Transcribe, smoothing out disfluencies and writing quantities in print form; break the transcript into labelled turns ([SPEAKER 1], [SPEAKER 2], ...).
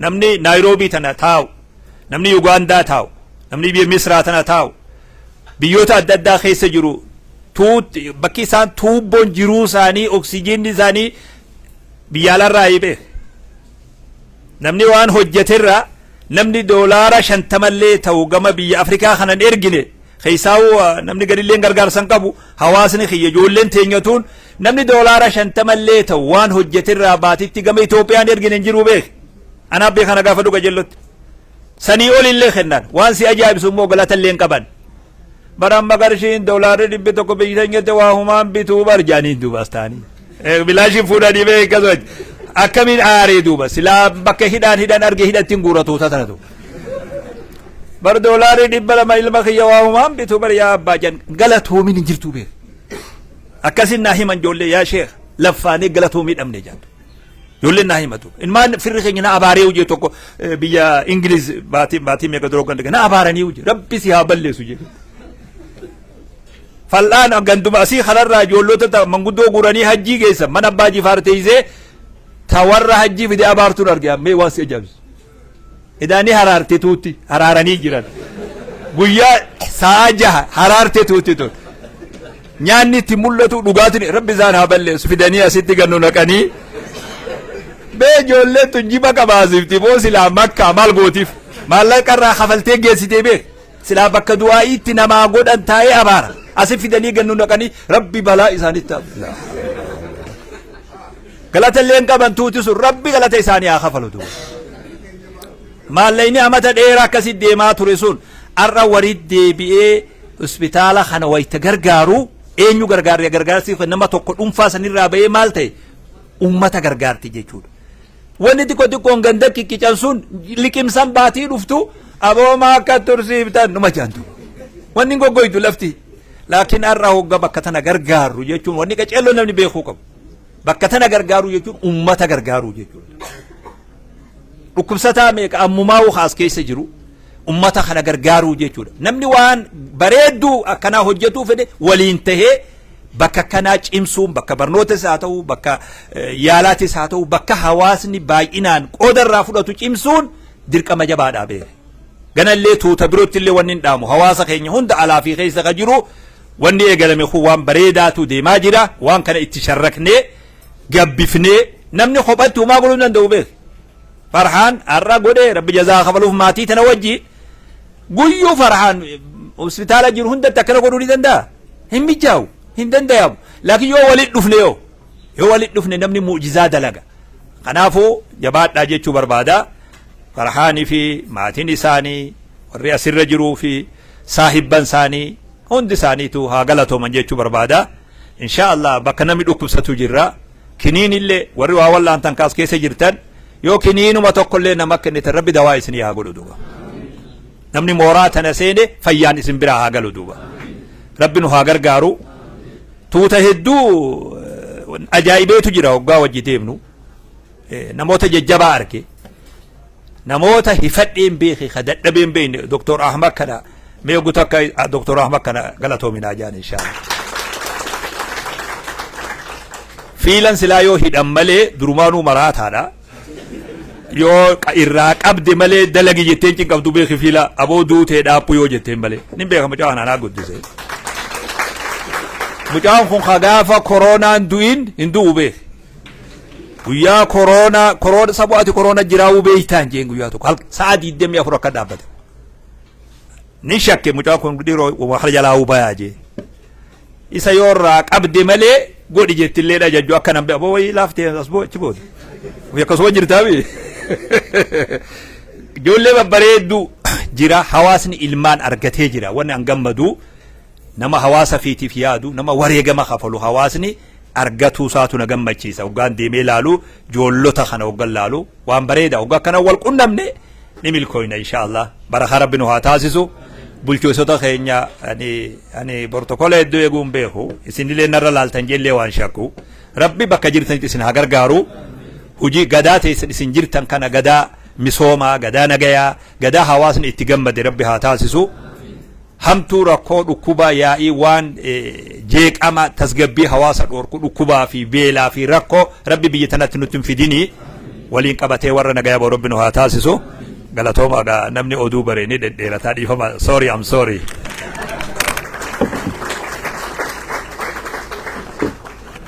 [SPEAKER 1] Namni Naayiroobii tana taa'u, namni Yugaandaa taa'u, namni biyya Misraa tana taa'u, biyyoota adda addaa keessa jiru tuut bakki isaan tuubboon jiruu isaanii oksijiinni isaanii biyya alaarraa beek. Namni waan hojjeterraa namni doolaara 50llee ta'u gama biyya Afrikaa kanan ergine keessaa'uu namni gadillee gargaarsa hin qabu hawaasni kiyya ijoolleen teenyatuun namni doolaara 50llee ta'u waan hojjeterraa baatitti gama Itoophiyaan ergine hin jiru beek. Anaaf beekana gaafa dhuga jellotti. Sanii olillee kennan waan si ajaa'ibsu immoo galatallee hin qaban. Bara amma qarshiin doolaarri 100 biyya teenyatti waa humaan bituu bar jaaniin duuba as ta'anii. Bilaashiin fuudhanii bee akkasuma akkamiin aaree duuba silaa bakka hidhaan hidhan arge hidhatti hin guuratu tanatu. Bar doolaarri 200 ilma kiyya waa humaan bituu bar yaa abbaa jan galatoomiin hin jirtuu beek. Akkasin naa himan ijoollee yaa sheekh laffaanee galatoomii dhabne jaan. Ijoolleen naa himatu. Ilmaan firri keenya na abaaree hojii tokko biyya Ingiliz baatii baatii meeqa dura hoggan na abaaranii hojii rabbi si haa balleessu jedhe. Fal'aan ganduma asii kanarraa ijoollota manguddoo guuranii hajjii geessan mana abbaa jifaar teessee ta warra hajjii fide abaartuun arge mee waan si ajaa'ibsu. Idaanii haraarte tuutti haraaranii jiran. Guyyaa sa'a 6 haraarte tuutti tun. Nyaanni itti mul'atu dhugaatiin rabbi isaan haa balleessu fidanii asitti gannu naqanii. Bee ijoolleen tun jiba qabaasifti boo silaa makkaa maal gootiif maallaqa irraa kafaltee geessitee beek silaa bakka du'aa'iitti namaa godhan taa'ee abaara asi fidanii gannu naqanii rabbi balaa isaanitti haa galata illee hin qaban tuuti sun rabbi galata isaanii haa kafalu duuba. Maallaqni amata dheeraa akkasi deemaa ture sun har'a warit deebi'ee hospitaala kana wayita gargaaru eenyu gargaarre gargaarsi nama tokko dhuunfaa sanirraa ba'ee maal ta'e ummata gargaarti jechuudha. Wanni xiqqoo xiqqoon ganda kikkican sun liqimsan baatii dhuftu aboomaa akka tursiiftan numa jaantu. Wanni goggoytu lafti. Laakiin har'a hogga bakka tana gargaarru jechuun wanni qaceelloo namni beekuu qabu. Bakka tana gargaaruu jechuun ummata gargaaruu jechuudha. Dhukkubsataa meeqa ammumaa as keessa jiru ummata kana gargaaruu jechuudha. Namni waan bareedduu akkanaa hojjetuu fedhe waliin tahee bakka akkanaa cimsuun bakka barnootas haa ta'u bakka yaalaatis haa ta'u bakka hawaasni baay'inaan qooda irraa fudhatu cimsuun dirqama jabaadhaa beeke. Ganallee tuuta birootti illee wanni hin dhaamu hawaasa keenya hunda alaa fi keessa ka jiru wanni eegalame kun waan bareedaatu deemaa jira waan kana itti sharraknee gabbifnee namni kophatti homaa godhuu hin danda'u beek. Farhaan har'a godhee rabbi jazaa kafaluuf maatii tana wajji guyyuu farhaan hospitaala jiru hundatti akkana godhuu ni danda'a. Hin mijaa'u hin danda'amu. Laakiin yoo walitti dhufne yoo walitti dhufne namni mu'jizaa dalaga. Kanaafuu jabaadhaa jechuu barbaada. Farhaanii fi maatiin isaanii warri asirra jiruu fi saahibban isaanii hundi isaaniitu haa galatooman jechuu barbaada. Insha Allah bakka namni dhukkubsatu jirra. Kiniin illee warri waa wallaantan kaas keessa jirtan yoo kiniinuma tokko illee nama kennitan rabbi dawaa isinii haa godhu duuba. Namni mooraa tana seene fayyaan isin biraa haa galu duuba. Rabbi nu haa gargaaru. Tuuta hedduu ajaa'ibeetu jira hoggaa wajji deemnu. Namoota jajjabaa arge. Namoota hifadhee hin beekne ka dadhabee hin beekne Dr. Ahmad kana mee ogu takka Dr. Ahmad kana galatoominaa jaan inshaallah. Fiilan silaa yoo hidhan malee durumaanuu maraataadha. Yoo irraa qabde malee dalagi jetteen cinqabdu beeki fiila aboo duutee dhaaphu yoo jetteen malee. Nin beeka mucaa kanaa naa guddise. Mucaan kun ka gaafa koronaan du'in hin du'u beeki. Guyyaa koroonaa koroona saboo ati koroona jiraawuu beektaan jeen guyyaa tokko halkan sa'a 24 akka dhaabbate. Ni shakke mucaan kun dhiiroo wakala jalaa bayaa jee. Isa yoo irraa qabde malee godhi jettillee dha jajju akka nan aboo wayii laaftee as boo achi booda. Akkasuma jirtaa bi. Ijoollee babbareedduu jira hawaasni ilmaan argatee jira wanni an gammadu nama hawaasa fiitiif yaadu nama wareegama kafalu hawaasni argatuu isaatu na gammachiisa hoggaan deemee laalu joollota kana hoggan laalu waan bareeda hoggaa akkana wal qunnamne ni milkooyna insha Allah barakaa rabbi nu haa taasisu bulchoosota keenya ani bortokola hedduu eeguu hin beeku isinillee narra laaltan jellee waan shakku rabbi bakka jirtanitti isin haa gargaaru hojii gadaa teessan isin jirtan kana gadaa misoomaa gadaa nagayaa gadaa hawaasni itti gammade rabbi haa taasisu Hamtuu rakkoo dhukkubaa yaa'ii waan jeeqama tasgabbii hawaasa dhoorku dhukkubaa fi beelaa fi rakkoo rabbi biyya tanatti nutti hin fidini. Waliin qabatee warra nagaya boo Rabbi nu haa taasisu. Galatoomaa. Namni oduu baree ni dhedheerataa, dhiifama. Sorry, I'm sorry.